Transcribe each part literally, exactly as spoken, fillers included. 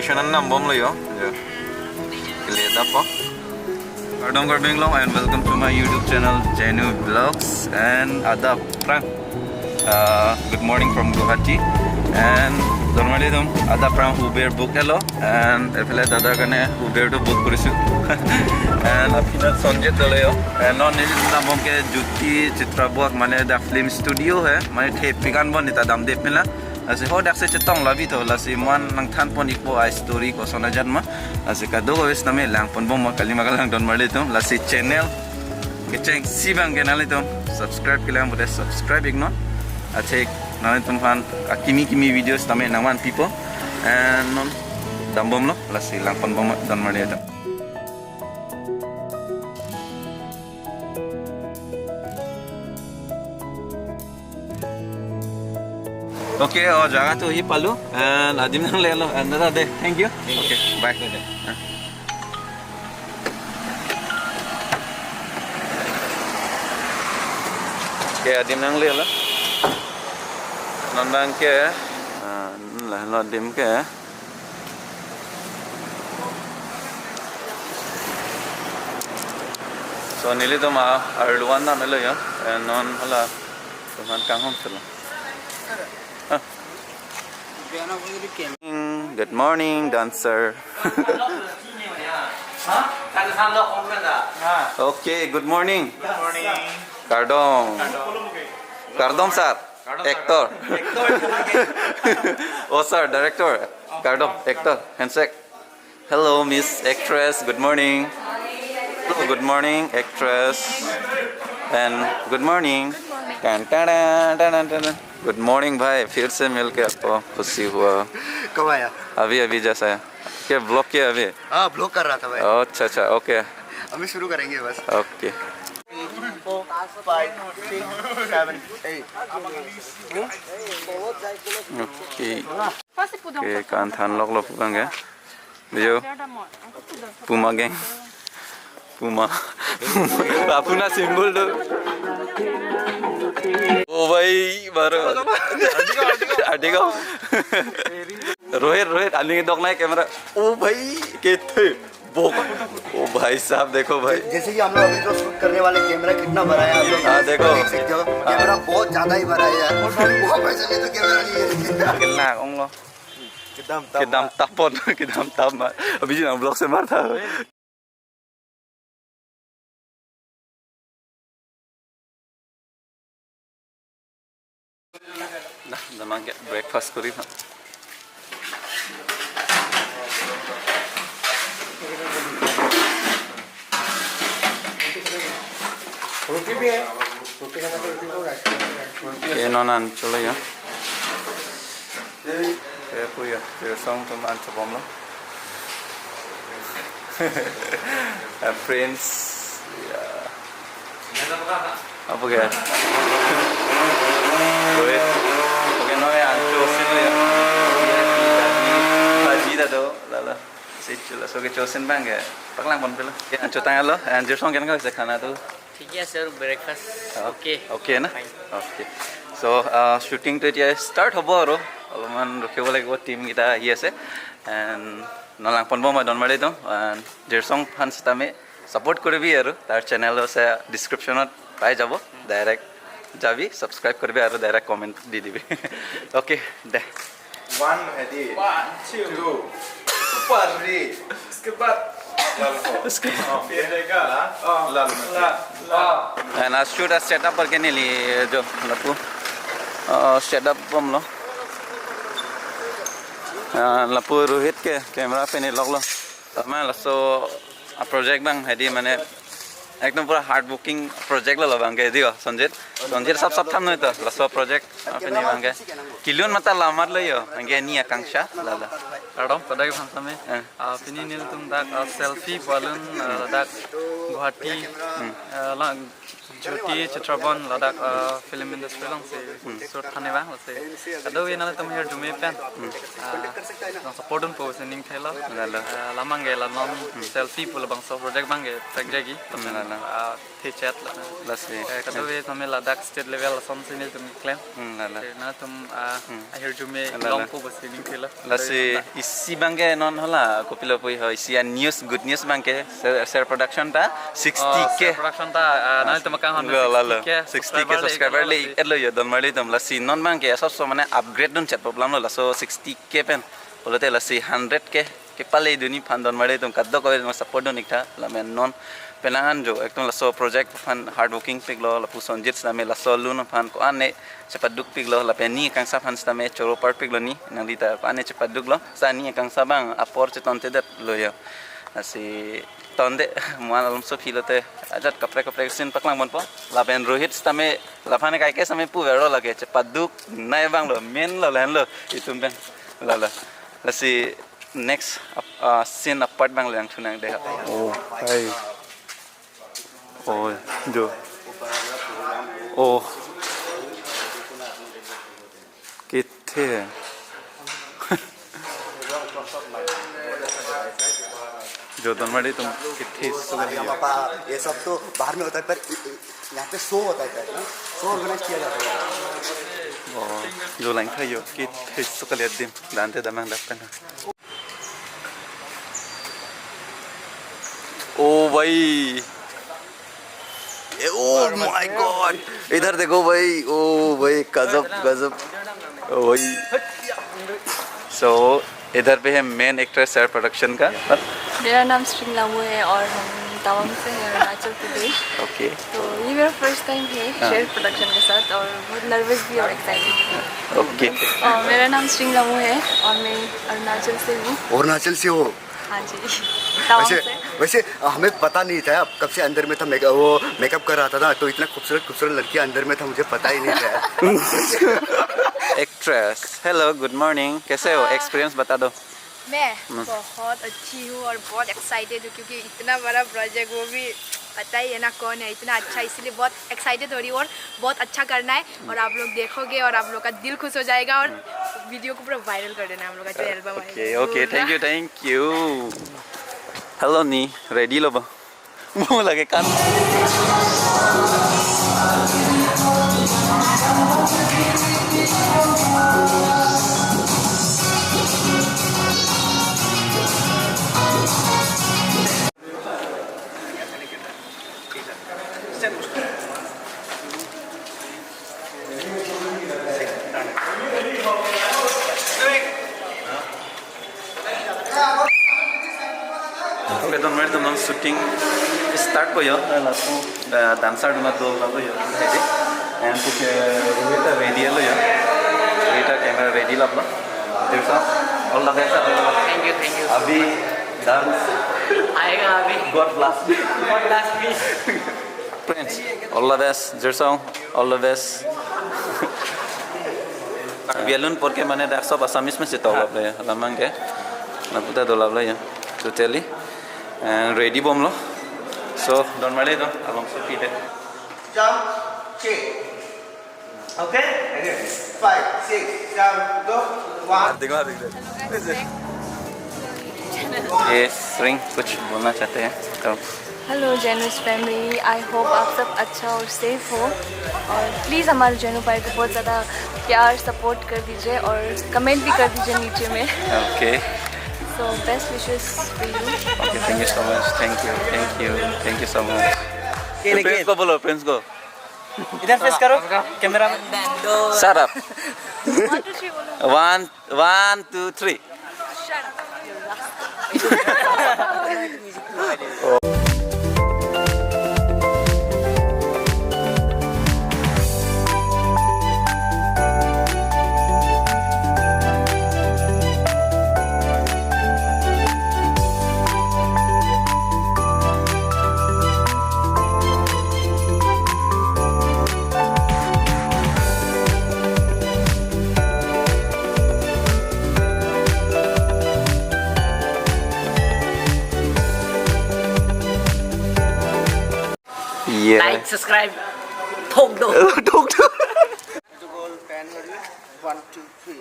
Station an dambomlo yo. Yo. Kele adap po. Kardom Karbi Anglong and welcome to my YouTube channel Jenu Vlogs and adap aphrang. Uh, good morning from Guwahati and donmarli atum, adap aphrang Uber book etlo and ephele dada karne Uber to book korisu and aphinat Sonjit dolo yo and non neli dambom ke Jyoti Chitra Buak mane the film studio hai mane thepik anbon neta damde pinla. Lasi ho daksi chetong labi to, lasi mo-an nangthan pon ikpo a story koson ajat ma. Lasi kadokave sitame lang ponbom ma, kalima kalang donmarli atum. Lasi channel kechengsi abang ke nanglitum subscribe kelang pute subscribe iknon. Achek nanglitum aphan akimi kimi videos tame nangvan pipo. And non dambomlo, lasi lang ponbom ma donmarli atum. Okay, oh, jaga to hi palu and adim nanglelo and dada de, thank you. Okay, bye. Okay, adim nanglelo. Non abang ke, ah, lahelo adim ke. So nelitum arlo an damlo yo, and non hala tuhan kanghon selo. Ah. Good morning, dancer. Okay, good morning. Good morning. Kardom. Kardom, sir. Actor. Oh, sir, director. Kardom, actor. Handshake. Hello, Miss Actress. Good morning. Hello, good morning, actress. And good morning. Tan, tan, tan, tan, tan, tan. Good morning, भाई। फिर से मिलके आपको खुशी हुआ। कब आया? अभी, अभी जस्ट आया। क्या ब्लॉग किया अभी? हाँ, ब्लॉग कर रहा था भाई। अच्छा, अच्छा, ओके। अभी शुरू करेंगे बस। Okay. Four, five, six, seven, eight. Okay. Okay, kan thanloklo pu abang ke. Video. Puma gang. Puma. Apuna symbol tu. Oh bhai, baru. Adik ko. Rohit, Rohit, aning dok nai camera. Oh bhai, kete. Bok. Oh भाई साहब, देखो भाई। जैसे कि हम लोग अभी जो शूट करने वाले कैमरा कितना बड़ा है, आप लोग हाँ, देखो। देख सकते हो, कैमरा बहुत ज्यादा ही बड़ा है यार। बहुत पैसा नहीं तो कैमरा नहीं है। Kena onglo. Kedam tap. Kedam tapon, kedam tap ma. Abhi ji na vlog se mar tha. Nah, damang ke breakfast kori ha. रोटी भी है, रोटी खाना तो रोटी को राइस खाना है। ये non an cholo ya. Kaya puya, kaya song tum an chobom lo. Uh, friends, yeah. Apa ke? Wait. Okay, no, ya, ancho sino ya. Baji da do, lala. Si chula, so ke chosen bang ke. Paklang pon pelo. Ya, ancho tanglo, ancho song ken ka se khana tu. ঠিক আছে আৰু ব্ৰেকফাষ্ট। অ, okay. Okay না? Fine. Okay. চ', আহ, শ্বুটিংটো এতিয়া ষ্টাৰ্ট হ'ব আৰু। অলপমান ৰখিব লাগিব, টিমকেইটা আহি আছে। এণ্ড নলাং পনব মই ডনমাৰী দিওঁ। এণ্ড জিৰচং ফান চিটামে ছাপোৰ্ট কৰিবি আৰু। তাৰ চেনেল আছে, ডিছক্ৰিপশ্যনত পাই যাব। ডাইৰেক্ট যাবি, ছাবস্ক্ৰাইব কৰিবি আৰু ডাইৰেক্ট কমেণ্ট দি দিবি। অ'কে, দে। One, ready? One, two. Two. Super red. उसके बाद लाल हो। उसके बाद। हाँ, ये रहेगा। हाँ, लाल में। लाल, लाल। And a shoot a setup पर के नहीं लिए जो लपू, अ, सेटअप बम लो। अ, लपू रोहित के कैमरा पे नहीं लग लो। Tame laso a project bang hedi mane ekdom pura hard working project lo bang ke dio Sonjit. Sonjit sap sap tham noi to laso project apini bang ke. Kilun mata lamar lo yo bang ke ni akangsha lala. Kardom pada ke bangsa me. Eh. Ah, pini nelitum dak, ah, selfie balun, ah, dak Guwahati, Hmm. ah, lang Jyoti Chitrabon ladak, uh, film industry alongsi shoot thane bang, lasi kadokave nanglitum hirjume pen, uh, nang support dunpo pusi ning thelo. Lalo. Uh, la bang ke la non selfie pu labangso project bang ke pekjagi. Hmm, lalo. Uh, thechet la. Lasi. Eh, kadokave tame ladak state level asonsi nelitum klem. Hmm, lalo. Eh, nangtum, uh, Ahirjume Ala, ala. Longpo pusi ning thilo. Lasi isi abangke non hala kopilo puji ho, isi a-news, good news abangke, Ser, Ser Production ta sixty K. Oh, Ser Production ta, ah, nang temakang hon Lo, lo, lo. sixty K Sixty K subscriber subscriber le, le, et lo jo, don marli atum. Lasi non abangke asapso mane upgrade dun chet problem lo, laso sixty K pen. Pulote lasi hundred K kepale dunji aphan don marli atum kadokave support dun ik tha, lame non penang an jo ekdom laso project aphan hard working piklo, lapu Sonjit sitame laso alun aphan ko-an ne chepaduk piklo, lapen ne akangsha aphan sitame choro par piklo ne, nangli ta ko-an ne chepaduklo, sa ne akangsha abang apor chetontedet lo jo. Lasi tonte, mo-an alomso aphi lote ajat kaprek kaprek scene paklang ponpo. Lapen Rohit sitame laphan kaike sitame puverlo, lake chepaduk nai abang lo, main lo, lahenlo itum pen. Lo, lo. Lasi next up, uh, scene apart abang lang thu nang dei. Oh, hi. Oh, jo. Oh. किथे है? जो दनवाड़ी तुम किथे सुगल है? पापा, ये सब तो बाहर में होता है, पर इ-, इ-, यहाँ पे शो होता है, ना? शो ऑर्गेनाइज किया जाता है। Oh, jo lang tha jo, किथे सुगल है dim, dante damnang dapkan. ओ भाई, ए, ओ माय गॉड, इधर देखो भाई, ओ भाई, गजब, गजब, ओ भाई। So, इधर पे है मेन एक्ट्रेस सर प्रोडक्शन का। मेरा नाम स्ट्रिंग लामू है और हम तवांग से हैं, अरुणाचल प्रदेश। ओके। तो ये मेरा फर्स्ट टाइम है हाँ। शेर प्रोडक्शन के साथ और बहुत नर्वस भी और एक्साइटेड भी। ओके। और मेरा नाम स्ट्रिंग लामू है और मैं अरुणाचल से हूँ। अरुणाचल से हो? हाँ जी, तवांग वैसे, से। वैसे हमें पता नहीं था आप कब से अंदर में था, मेक-, वो मेकअप कर रहा था ना, तो इतना खूबसूरत, खूबसूरत लड़कियाँ अंदर में था, मुझे पता ही नहीं था। एक्ट्रेस, हेलो, गुड मॉर्निंग, कैसे हो? हाँ। एक्सपीरियंस बता दो। मैं हम्म। बहुत अच्छी हूँ और बहुत एक्साइटेड हूँ, क्योंकि इतना बड़ा प्रोजेक्ट, वो भी पता ही है ना कौन है, इतना अच्छा, इसीलिए बहुत एक्साइटेड हो रही हूँ और बहुत अच्छा करना है और आप लोग देखोगे और आप लोग का दिल खुश हो जाएगा और वीडियो को पूरा वायरल कर देना है हम लोग का जो एल्बम आएगा। Okay, okay, thank you, thank you. Hello ने, ready lo ba? Mo lage kan. Okay, don marli atum, shooting start po jo, laso, eh, dancer duma do lapu jo, ready. And put, eh, Rohit ready lo jo. Rohit camera ready lo apna. Jirso, all the best. Thank you, thank you. Abhi dance. आएगा अभी। God bless me. God bless me. Friends, all the best. Jirso, all the best. Karbi alun apor ke mane dak sob Assamese masi tolap le, lamang ke. Lapu ta dolap le jo. Totally. And ready bomlo. So, don marli atum, alongso aphi le. Jump, kick. Okay? Again. Five, six, seven, go. One. ये स्ट्रिंग कुछ बोलना चाहते हैं तो हेलो जेनविश family, I hope आप सब अच्छा और सेफ हो, और प्लीज़ हमारे जेनू भाई को बहुत ज़्यादा प्यार, सपोर्ट कर दीजिए और कमेंट भी कर दीजिए नीचे में। Okay. So best wishes for you. Okay, thank you so much, thank you, thank you, thank you so much। Friends को बोलो, फ्रेंड्स को। इधर फेस करो कैमरा में। Shut up. One, two, three, बोलो। One, one, two, three. Shut up. Yeah. Like, subscribe, thok do. Thok do. One, two, three.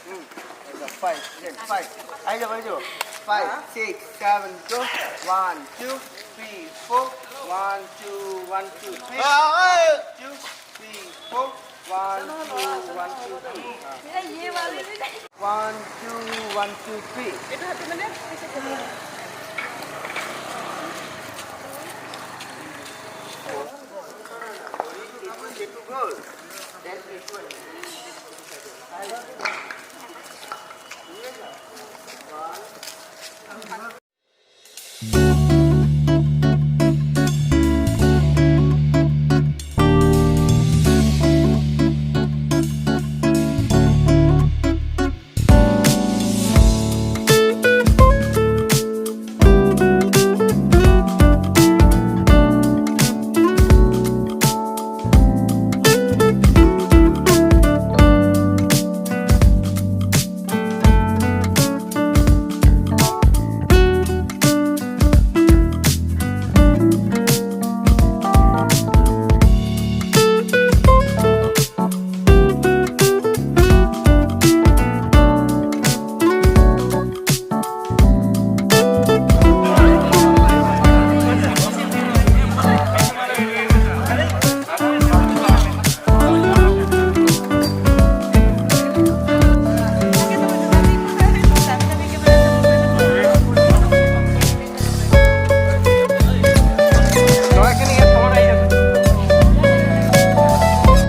Hmm. Five, again, five. Ayo, ayo. Five, six, seven, go. One, two, three, four. One, two, one, two, three. One, two, three, four. One, two, one, two, three. One, two, one, two, three.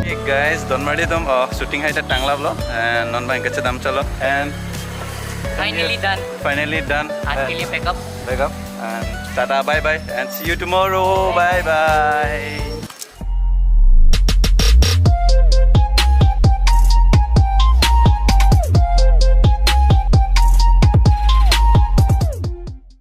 Hey guys, Donmari atum, oh, shooting hai ta tanglaplo, and non bang kachedam chalo, and Finally done. Finally done. Akhili pack up. Pack up and tata, bye bye, and see you tomorrow. Bye bye.